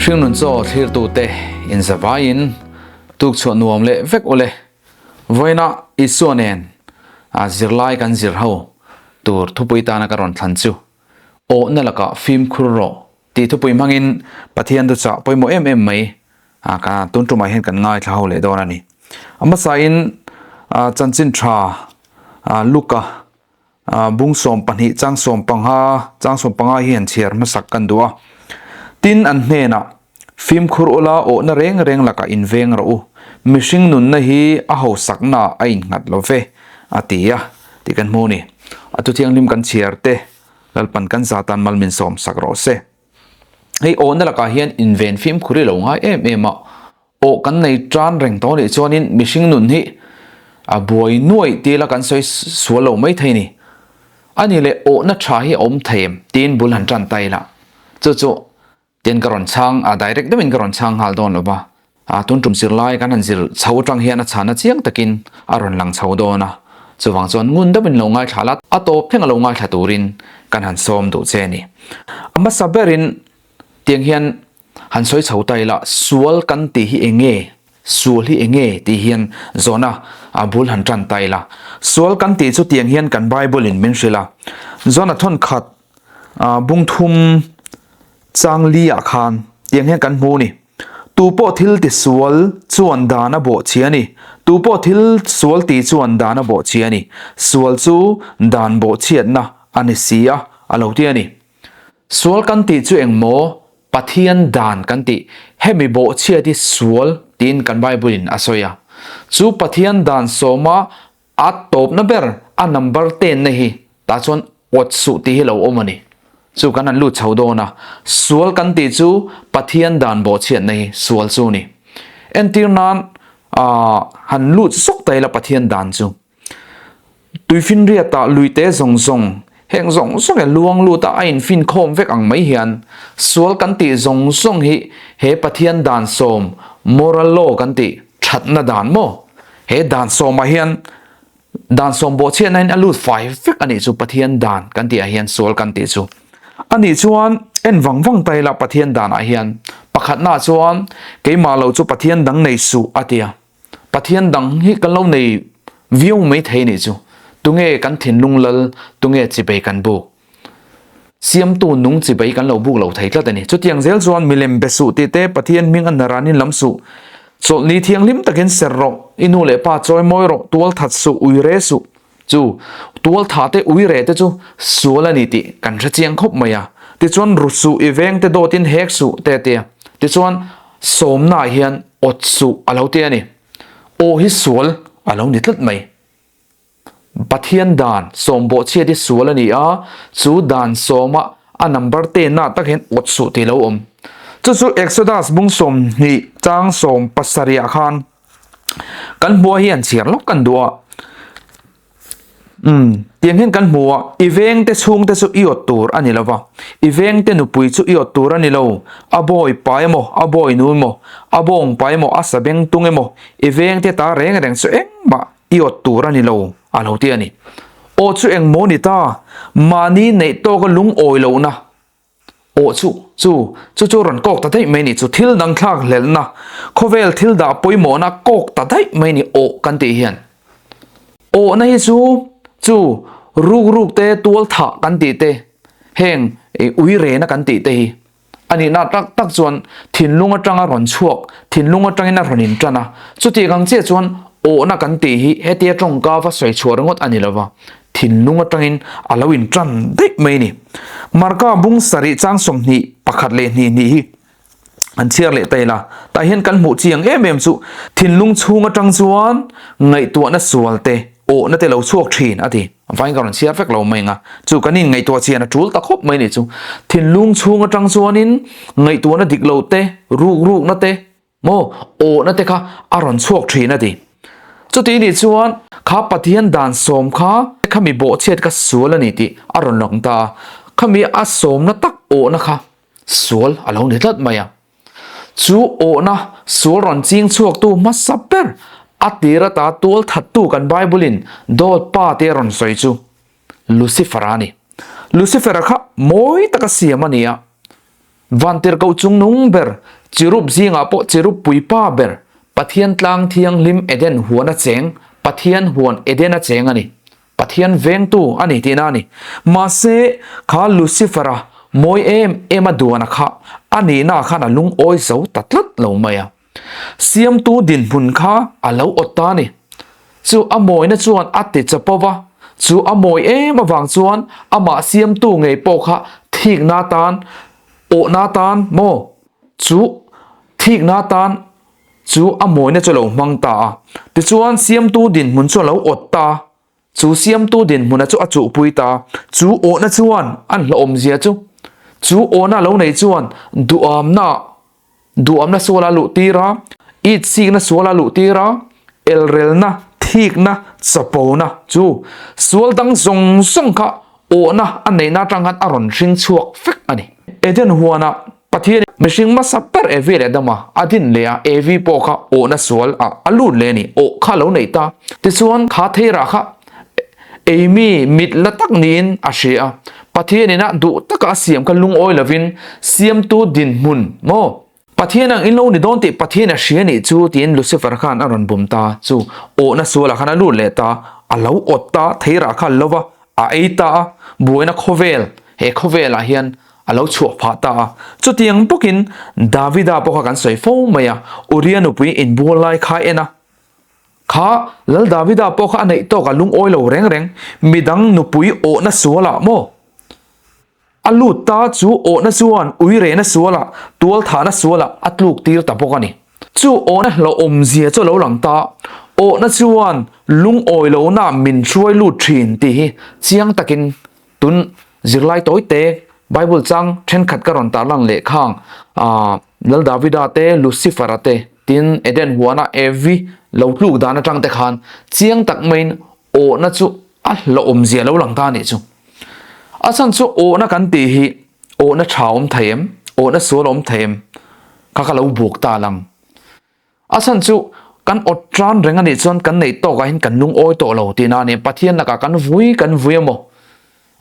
Hringnun chaw thlirtute inzavaiin tukchhuah nuam leh vek ule. Vawiina Isua nen a zirlai kan zir ho tur thupui tana ka rawn thlan chu awhna lakah fimkhur rawh tih thupui hmangin Pathian thuchah pawimawh em em mai a ka tun tumah hian kan ngaithla ho leh dawn a ni. A hmasain chanchin tha Luka bung 12 chang 15 chang 15 hi han chhiar hmasak kan duh a. Tin an hnenah fimkhur ula awhna reng reng lakah inveng rawh u. Mihring nunna hi a hausaknaah a innghat lo ve a ti a tih kan hmu a ni. A thuthianghlim kan chhiar te Lalpan kan zatan mal min sawmsak rawh se. Hei awhna lakah hian inven fimkhur i lo ngai em em a, awh kan nei tan reng tawh anih chuanin mihring nun hi a buai nuaih tila kan sawi sual lo mai thei ni. Ani leh awhna tha hi a awm thei em tiin bul han tan ta ila chu chu Tin ka rawn chhang a, direct deuhin ka rawn chhang nghal dawn lo va, a tun tum zir lai kan han zir chho atang hian a chhana chiang takin a rawn lang chho dawn a, chuvang chuan ngun deuhin lo ngaithla la, a tawp thleng a lo ngaithla turin kan han sawm duh che a ni. A hmasa berin tiang hian han sawi chho ta ila, sual kan tih hi eng nge, sual hi eng nge tih hian zawhna a bul han tan ta ila. Sual kan tih chu tiang hian kan Bible in min hrilh a, zawhna thawnkhat bung thum chang li ah khan tiang hian kan hmu a ni. Tu pawh thil ti sual chuan dan a bawh chi a ni. Tu pawh thil sual ti chuan dan a bawh chi a ni. Sual chu dan bawh chhiatna a ni si a, a lo ti a ni. Sual kan tih chu eng maw? Pathian dan kan tih. Hemi bawh chhiat hi sual tiin kan Bible in a sawi a. Chu Pathian dan sawma A tawpna ber a number tenna hi tah chuan awt suh tih hi lo awm a ni. Chu kan han lut chho dawn a, sual kan tih chu Pathian dan bawhchhiatna hi sual chu a ni. Entir nan ah han lut zawk ta ila Pathian dan chu. Tuifinriatah luite zawng zawng heng zawng zawng e luang lut a a infinkhawm vek ang mai hian sual kan tih zawng zawng hi he Pathian dan sawm moral law kan tih thatna dan maw He dan sawmah hian dan sawm bawhchhiatna in a lut fai vek a nih chu Pathian dan kan tih ah hian sual kan tih chu. A nih chuan en vang vang ta ila Pathian dan ah hian pakhatna chuan keimah lo chu Pathian dang nei suh a ti a. Pathian dang hi kan lo nei viau mai thei nih chu. Tunge kan thinlung lal, tunge chibei kan buk. Siamtu nung chibei kan lo buk lo thei tlat a ni. Chutiang zel chuan milem be suh tih te, Pathian hming a naranin lam suh. Chawlhni thianghlim takin ser rawh, i nu leh pa chawi mawi rawh, tual that suh, ui re suh. Chu tual tha te, ui re te chu sual a ni tih kan hre chiang khawp mai a. Tichuan ru suh, i veng te dawtin hek suh te a ti a. Tichuan sawmnaah hian awt suh a lo ti a ni. Aw hi sual a lo ni tlat mai. Pathian dan sawm bawhchhiat hi sual a ni a, chu dan sawma a number tenah tak hian awt suh tih lo awm. Chu chu Exodus bung 20 chang 17 ah khan kan hmua hi an chhiar lawk kan duh a. Umm, tiang hian kan hmu a, i vengte chhungte chu i awt tur a ni lo va, i vengte nupui chu i awt tur a ni lo, a bawi pa emaw, a bawi nu emaw, a bawng pa emaw, a sabeng tung emaw, i vengte ta reng reng chu engmah I awt tur a ni lo, a lo ti a ni. Aw chu eng maw ni ta? Mahni neih tawka lungawi lohna aw chu, chu, chu chu rawn kawk ta daih mai ni chu thil dang thlak hlelhna, khawvel thil dah pawimawhna kawk ta daih mai ni aw kan tih hian. Awhna hi chu, chu, ruk ruk te, tual thah kan tih te, heng ui rena kan tih te hi A nihna tak tak chuan thinlung atanga rawn chhuak, thinlung atangin a rawn intan a. Chutiang ang chiah chuan awhna kan tih hi hetia tawngka va sawi chhuah ringawt a ni lova, thinlung atangin a lo intan daih mai a ni. Marka bung sarih chang 21 leh 2 hnih hi an chhiar leh ta ila, tah hian kan hmuh chiang em em chu thinlung chhung atang chuan ngaihtuahna sual te, awhna te lo chhuak thin a ti. Vain ka rawn chhiar vek lo mai ang a, chu kan inngaihtuah chian a tul ta khawp mai ni chu. Thinlung chhung atang chuanin ngaihtuahna dik lo te, ruk rukna te, maw awhna te kha a rawn chhuak thin a ti. Chuti nih chuan kha Pathian dan sawm kha khami bawhchhiat kha sual a ni tih a rawn lang ta a, khami a sawmna tak awhna kha sual a lo ni tlat mai a. Chu awhna sual rawn ching chhuaktu hmasa ber a tir ata tual thattu kan Bible-in dawt pa te a rawn sawi chu Lucifer-a a ni. Lucifer-a kha mawi taka siam a ni a. Vantirhkoh chungnung ber, Cherub zingah pawh Cherub puipa ber, Pathian tlang thianghlim Eden huana cheng, Pathian huan Edena cheng a ni. Pathian vengtu a ni tihna a ni. Mahse, kha Lucifer-a mawi em em a duana kha a nihna khan a lungawi zo ta tlat lo mai a. Siamtu dinhmun kha a lo awt ta a ni. Chu a mawina chuan a ti chapo va, chu a mawi em avang chuan amah siamtu ngei pawh kha thikna tan, awhna tan maw? Chu thikna tan chu a mawina chu a lo hmang ta a. Tichuan siamtu dinhmun chu a lo awt ta a. Chu siamtu dinhmuna chu a chuhpui ta. Chu awhna chuan an hlauhawmzia chu, chu awhna a lo nei chuan duhamna duhamna sual a luh tir a, itsikna sual a luh tir a, elrelna, thikna, chapona chu sual dang zawng zawng kha awhna a neihna atang khan a rawn hring chhuak vek a ni. Eden huanah Pathian mihring hmasa ber Evi leh Adama a din leh a, Evi pawh kha awhna sual ah a lut leh a ni, awh kha a lo neih ta. Tichuan kha theirah kha Eimi mit la tak niin a hria a, Pathian ina duh taka a siam kha lungawi lovin siamtu dinhmun maw? Pathian ang in lo ni dawn tih Pathian a hria nih chu tiin Lucifer khan a rawn bum ta chu awhna sualah khan a lut leh ta, a lo awt ta, theirah kha a lo va, a ei ta a, buaina khawvel, he khawvelah hian a lo chhuah phah ta a. Chutiang bawkin Davida pawh kha kan sawi fo mai a, Uria nupui inbual lai kha a en a, Kha Lal Davida pawh kha a neih tawk a lungawi lo reng reng, midang nupui awhna sualah maw? A lut ta chu awhna chuan uirehna sualah, tualthahna sualah a tluk tir ta bawk a ni. Chu awhna hlauhawmzia chu a lo lang ta, awhna chuan lungawi lohna min hruai lut thin tih hi chiang takin Tun zirlai tawi te Bible chang thenkhat ka rawn tarlang leh khang Lal Davida te, Lucifer-a te, tin Eden huana Evi lo tluk dan atang te khan chiang tak maiin awhna chu a hlauhawmzia lo lang ta a nih chu. A chhan chu awhna kan tih hi awhna tha awm thei em, awhna sual awm thei em kha ka lo buk ta lang. A chhan chu kan awt tan reng a nih chuan kan neih tawkah hian kan lungawi tawh lo tihna a ni. Pathian lakah kan vui kan vui emaw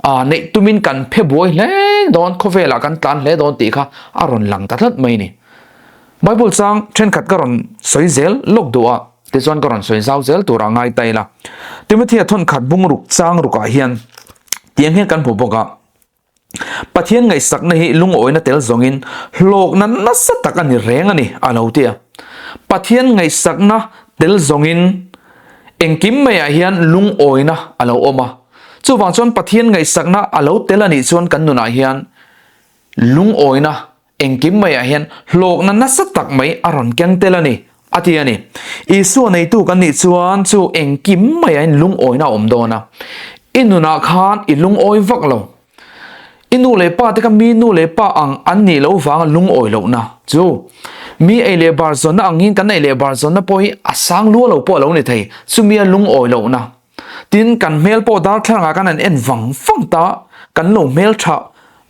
ah neih tumin kan phe buai hle dawn, khawvelah kan tlan hle dawn tih kha a rawn lang ta tlat mai a ni. Bible chang thenkhat ka rawn sawi zel lawk duh a, tichuan ka rawn sawi zau zel turah ngai ta ila. Timothea thawnkhat bungruk chang rukah hian tiang hian kan hmu bawk a. Pathian ngaihsakna hi lungawina tel zawngin hlawkna nasa tak a ni reng a ni, a lo ti a. Pathian ngaihsakna tel zawngin engkim maiah hian lungawina a lo awm a. Chuvang chuan Pathian ngaihsakna a lo tel a nih chuan kan nunah hian lungawina Engkim maiah hian hlawkna nasa tak mai a rawn keng tel a ni, a ti a ni. Isua neitu kan nih chuan chu engkim maiah hian lungawina a awm dawn a. I nunah khan i lungawi vak lo. I nu leh pa te kha mi nu leh pa ang an nih loh vanga lungawi lohna chu mi ei leh bar zawnna angin kan ei leh bar zawnna pawh hi a sang lua lo pawh a lo ni thei, chumia lungawi lohna. Tin, kan hmel pawh darthlalangah khan an en vang vang ta, kan lo hmel tha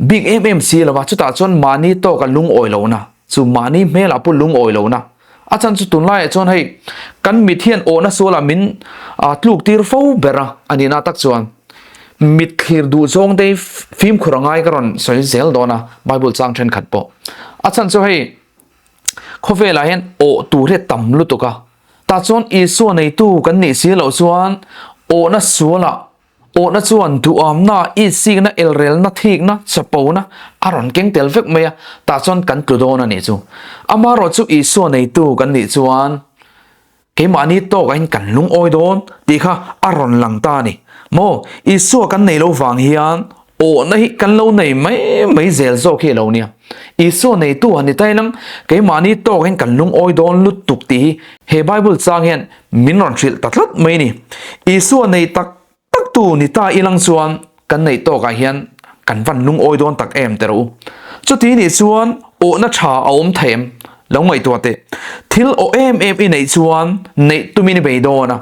bik em em si lo va, chutah chuan mahni tawk a lungawi lohna chu mahni hmelah pawh lungawi lohna a chan chu tunlaiah chuan hei kan mit hian awhna sualah min tluk tir fo ber a, a nihna tak chuan mit thlir duh zawng te hi fimkhur a ngai ka rawn sawi zel dawn a Bible chang thenkhat pawh a chan chu hei khawvelah hian awh tur hi a tam lutuk a. Tah chuan Isua neitu kan nih si loh chuan awhna sualah, awhna chuan duhamna, itsikna, elrelna, thikna, chapona a rawn keng tel vek mai a, tah chuan kan tlu dawn a nih chu. Amaherawh chu Isua neitu kan nih chuan keimahni tawkahin kan lungawi dawn tih kha a rawn lang ta a ni. Maw? Isua kan nei lo vang hian Awhna hi kan lo nei mai mai zel zawk hi a lo nia. Isua neitu han ni ta ilang, keimahni tawkin kan lungawi dawn lutuk tih hi he Bible chang hian min rawn hrilh ta tlat mai ni. Isua nei tak tak tu ni ta ilang chuan kan neih tawkah hian kan van lungawi dawn tak em teh rawh u. Chuti nih chuan awhna tha a awm thei em? Lo ngaihtuah teh. Thil awh em em i neih chuan neih tumin i bei dawn a.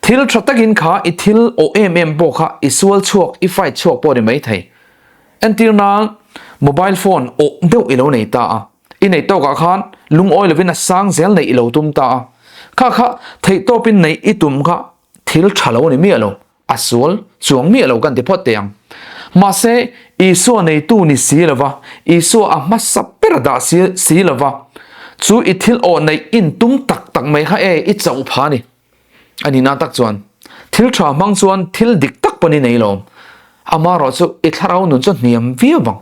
Thil tha takin kha i thil awh em em pawh kha i sual chhuak, i fight chhuak pawh a ni mai thei. Entir nan mobile phone awh deuh i lo nei ta a. I neih tawkah khan lungawi lovin a sang zel neih i lo tum ta a. Kha kha theihtawpin neih i tum kha thil tha lo a ni miah lo. A a sual chuang miah lo kan ti phawt teh ang. Mahse, Isua neitu ni si lova, Isua a hmasa ber a dah si si lova, chu i thil awh neih intum tak tak mai kha e i chauh pha a ni. A nihna tak chuan, thil tha hmang chuan thil dik tak pawn i nei lo. Amaherawh chu i thlarau nun chu hniam viau vang.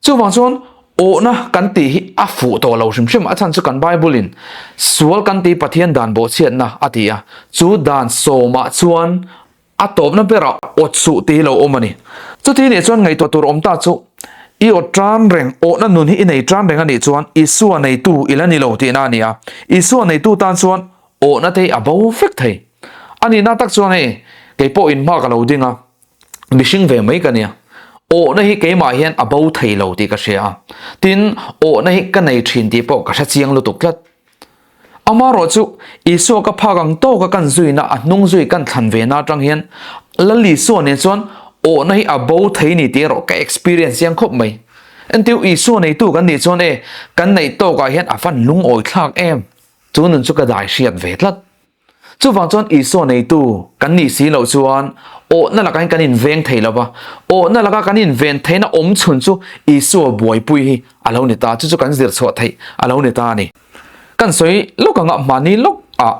Chuvang chuan awhna kan tih hi a fuh tawh lo hrim hrim. A chhan chu kan Bible in sual kan tih Pathian dan bawhchhiatna a ti a, chu dan sawmah chuan A tawpna berah awt suh tih hi lo awm a ni. Chuti nih chuan ngaihtuah tur awm ta chu, i awt tan reng, awhna nun hi i nei tan reng a nih chuan Isua neitu i la ni lo tihna a ni a. Isua neitu tan chuan awhna te hi a bo vek thei. A nihna tak chuan hei, kei pawh inhma ka lo ding a, mihring ve mai ka nia. Awhna hi keimah hian a bo thei lo tih ka hria a. Tin, awhna hi ka nei thin tih pawh ka hre chiang lutuk tlat. Amaherawh chu, Isua ka phak ang tawka kan zuina a hnung zui kan thlan ve na atang hian Lal Isua nen chuan awhna hi a bo thei ni tih erawh ka experience chiang khawp mai. Entiu Isua neitu kan nih chuan e, kan neih tawkah hian a van lungawi thlak em? Chu nun chu ka dai hriat ve tlat. Chuvang chuan Isua neitu kan nih si loh chuan awhna lakah hian kan inveng thei lo va, awhna laka kan inven theihna awm chhun chu Isua buaipui hi a lo ni ta, chu chu kan zir chhuah theih a lo ni ta a ni. Kan sawi lawk anga mahni lawk ah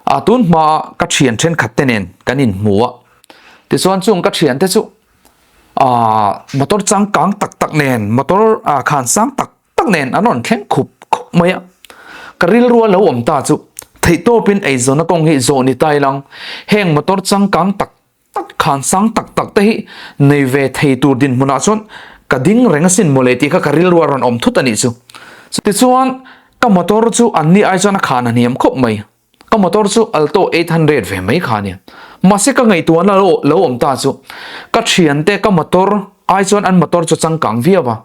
ah tun hma ka thian thenkhat te nen kan inhmu a, tichuan chung ka thian te chu ah motor changkang tak tak nen motor ah khan sang tak tak nen an rawn thleng khup khup mai a, ka rilru a lo awm ta chu theihtawpin eizawnna kawng hi zawh ni ta ilang heng motor changkang tak tak khan sang tak tak te hi nei ve thei tur dinhmunah chuan ka ding reng asin mawle tih kha ka rilru a rawn awm thut a nih chu. Tichuan ka motor chu an ni ai chuan a khan a hniam khawp mai. Ka motor chu Alto 800 ve mai kha a nia. Mahse ka ngaihtuahna lo lo awm ta chu ka thiante ka motor ai chuan an motor chu changkang viau a.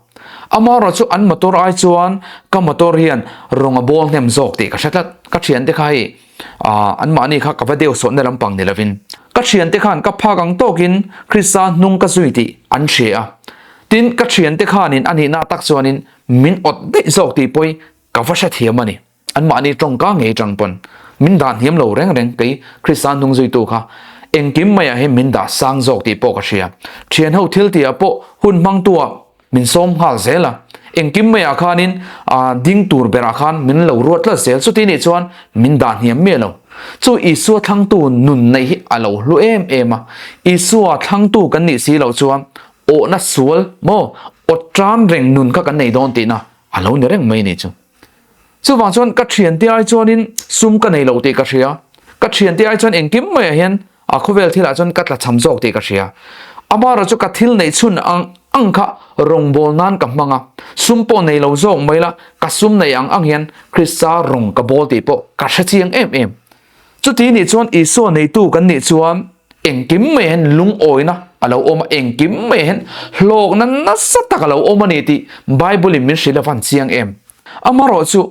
Amaherawh chu an motor ai chuan ka motor hian rawng a bawl hnem zawk tih ka hre tlat. Ka thiante kha hei ah anmahni kha ka va deuh sawhna lampang ni lovin ka thiante khan ka phak ang tawkin Krista hnung ka zui tih an hria a. Tin ka thiante khanin a nihna tak chuanin min awt daih zawk tih pawhi ka va hrethiam a ni. Anmahni tawngka ngei tang pawn min dah hniam lo reng reng kei Krista hnung zuitu kha engkim maiah hian min dah sang zawk tih pawh ka hria. Thian ho thil tihah pawh hun hmangtuah min sawm nghal zel a, engkim maiah khanin ding tur berah khan min lo ruat tlat zel chuti nih chuan min dah hniam miah lo. Chu Isua thlangtu nun neih hi a lo hlu em em a, Isua thlangtu kan nih si loh chuan awhna sual maw awt tan reng nun kha kan nei dawn tihna a lo ni reng mai ni chu. Chuvang chuan ka thiante ai chuanin sum ka nei lo tih ka hria. Ka thiante ai chuan engkim maiah hian a khawvel thilah chuan ka tlachham zawk tih ka hria. Amaherawh chu ka thil neih chhun ang ang kha rawngbâwl nan ka hmang a, sum pawh nei lo zawk mai la, ka sum neih ang ang hian Krista rawng ka bâwl tih pawh ka hre chiang em em. Chuti nih chuan Isua neitu kan nih chuan engkim mai hian lungawina a lo awm a, engkim mai hian hlawkna nasa tak a lo awm a ni tih Bible in min hrilh a van chiang em. Amaherawh chu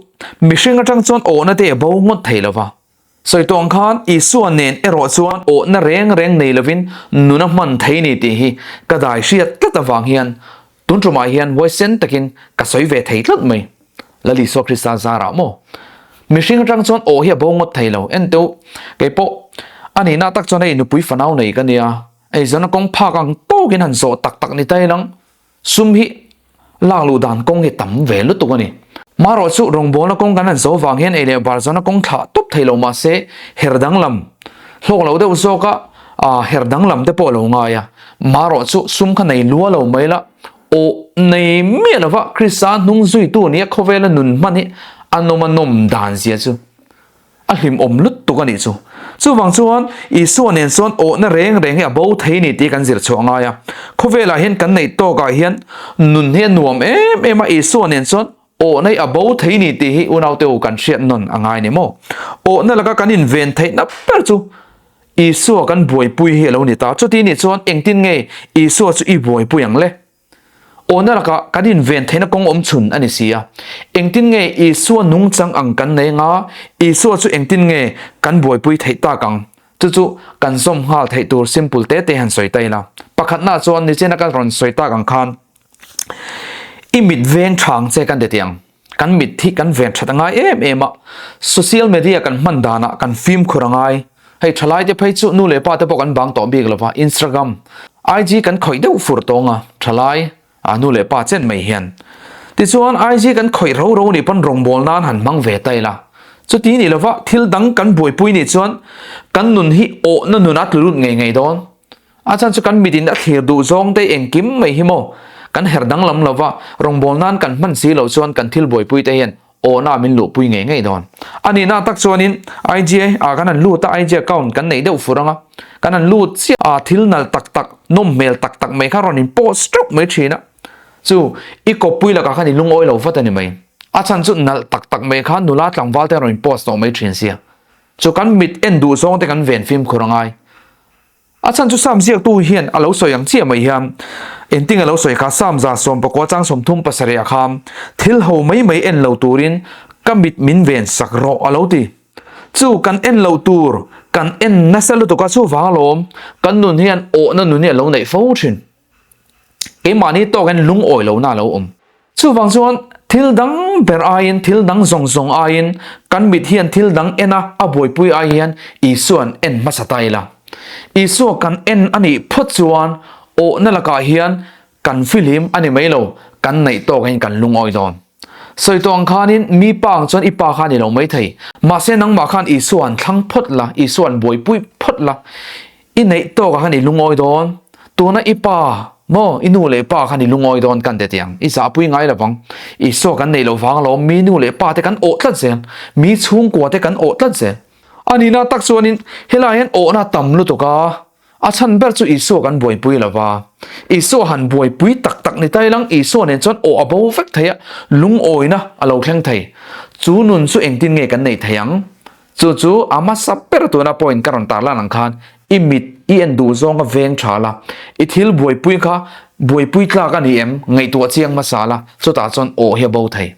mihring atang chuan awhna te a bo ngawt thei lo va. Sawi tawh ang khan Isua nen erawh chuan awhna reng reng nei lovin nun a hman thei ni tih hi ka dai hriat tlat avang hian Tun tumah hian huaisen takin ka sawi ve thei tlat mai. Lal Isua Krista zarah maw? Mihring atang chuan aw hi a bo ngawt thei lo. En teuh, kei pawh a nihna tak chuan hei nupui fanau nei ka nia. Hei zana kawng phak ang tawkin han zawh tak tak ni ta ilang sum hi lak luh dan kawng hi tam ve lutuk a ni. Marawh chu rawngbawlna kawng kan han zo vang hian ei leh bar zawna kawng thlah tawp thei lo mahse her danglam hlawk lo deuh zawka her danglam te pawh a lo ngai a. Marawh chu sum kha nei lua lo mai la, aw nei miah lova Krista hnung zuitu nia khawvela nun hman hi a nawm a nawm dan zia chu a hlimawm lutuk a nih chu. Chuvang chuan Isua nen chuan awhna reng reng hi a bo thei ni tih kan zir chhuah ngai a. Khawvelah hian kan neih tawkah hian nun hi a nuam em em a, Isua nen chuan awhna hi a bo thei ni tih hi unaute u kan hriat nawn a ngai ni maw? Awhna laka kan inven theihna ber chu Isua kan buaipui hi a lo ni ta. Chuti nih chuan engtin nge Isua chu i buaipui ang le? Awhna lakah kan inven theihna kawng awm chhun a ni si a. Engtin nge Isua nungchang ang kan nei anga Isua chu engtin nge kan buaipui theih tak ang? Chu chu kan zawm nghal theih tur simple te te han sawi ta ila. Pakhatna chuan nichina ka rawn sawi tak ang khan i mit veng tha ang che kan ti tih ang. Kan mit hi kan ven that a ngai em em a, social media kan hman danah kan fimkhur a ngai. Hei thalai te phei chu nu leh pa te pawh kan bang tawh bik lova, Instagram, IG kan khawih deuh fur tawng a, thalai a nu leh pa chen mai hian. Tichuan IG kan khawih ro ro nih pawn rawngbâwl nan han hmang ve ta ila. Chuti nih lova thil dang kan buaipui nih chuan kan nun hi awhna nun a tlu lut ngei ngei dawn. A chhan chu kan mit in a thlir duh zawng te engkim mai hi maw kan her danglam lova rawngbâwl nan kan hman si loh chuan kan thil buaipui te hian Awhna min luhpui ngei ngei dawn. A nihna tak chuanin IG ah kan han lut a, IG account kan neih deuh fur anga kan han lut chiah a, thil nalh tak tak, nawm hmel tak tak mai kha rawn in post teuh mai thin a. Chu i kawppui lakah khan i lungawi lo vat a ni mai. A chhan chu nalh tak tak mai kha nula tlangval te rawn in post tawh mai thin sia. Chu kan mit en duh zawng te kan ven fimkhur a ngai. A chhan chu Sam ziaktu hian a lo sawi ang chiah mai hian engtin a lo sawi kha Sam 19 chang 37 ah khan thil ho mai mai en lo turin ka mit min ven sak rawh a lo ti. Chu kan en loh tur kan en nasa lutuk a chuvang alawm kan nun hian awhna nun hi a lo neih fo thin. Keimahni tawkin lungawi lohna a lo awm. Chuvang chuan thil dang ber aiin, thil dang zawng zawng aiin, kan mit hian thil dang en a, a buaipui ai hian Isua'n en hmasa ta ila. Isua kan en a nih phawt chuan awhna lakah hian kan fihlim a ni mai lo, kan neih tawkin kan lungawi dawn. Sawi tawh ang khanin mi pa ang chuan i pa kha a ni lo maithei. Mahse nangmah khan Isua'n thlang phawt la, Isua'n buaipui phawt la. I neih tawkah khan i lungawi dawn, tuna i pa maw i nu leh pa khan i lungawi dawn kan ti tiang, i zahpui ngai lo vang, Isua kan neih loh vang alawm mi nu leh pa te kan awh tlat zel, mi chhungkua te kan awh tlat zel. A nihna tak chuanin helaiah hian awhna tam lutuk a, a chhan ber chu Isua kan buaipui lo va, Isua han buaipui tak tak ni tai lang Isua nen chuan awh a bo vek thei a, lungawina a lo thleng thei. Chu nun chu engtin nge kan neih thei ang? Chu chu a hmasa ber tuna point ka rawn tarlan ang khan i mit i en duh zawnga veng tha la, i thil buaipui kha buaipui tlak a ni em ngaihtuah chiang hmasa la, chutah chuan aw hi a bo thei.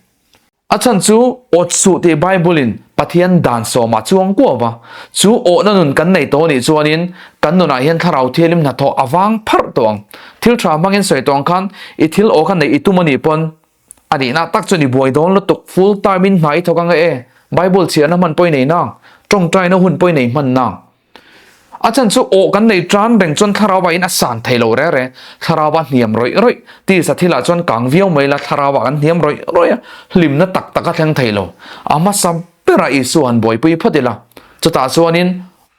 A chhan chu awt suh tih Bible in Pathian dan sawmah chuang kuau va, chu awhna nun kan nei tawh nih chuanin kan nunah hian thlarau thialim hnathawh a vang pharh tawh ang. Thil tha hmangin sawi tawh ang khan i thil aw kha neih i tum a nih pawn A nihna tak chuan i buai dawn lutuk, full time in hna i thawk ang e, Bible chhiarna hman pawh i nei nang, tawngtaina hun pawh i nei hman nang. A chhan chu aw kan nei tan reng chuan thlarau ah in a san thei lo re re, thlarau a hniam rawih rawih, tisa thil ah chuan kang viau mai la thlarau ah kan hniam rawih rawih a, hlimna tak tak a thleng thei lo. A hmasa berah Isua han buaipui phawt ila, chutah chuanin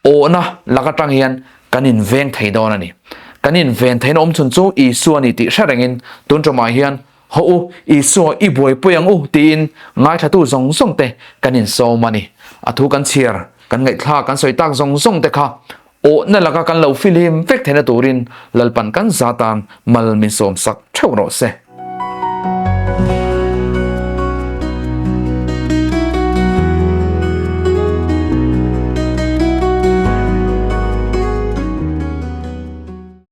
Awhna lak atang hian kan inveng thei dawn a ni. Kan inven theihna awm chhun chu Isua a ni tih hre rengin tun tumah hian Haw u, Isua i buaipui ang u tiin ngaithlatu zawng zawng te kan insawm a ni. A thu kan chhiar, kan ngaihthlak, kan sawi tak zawng zawng te kha awhna laka kan lo filhim vek theihna turin Lalpan kan za tan mal min sawmsak theuh rawh se.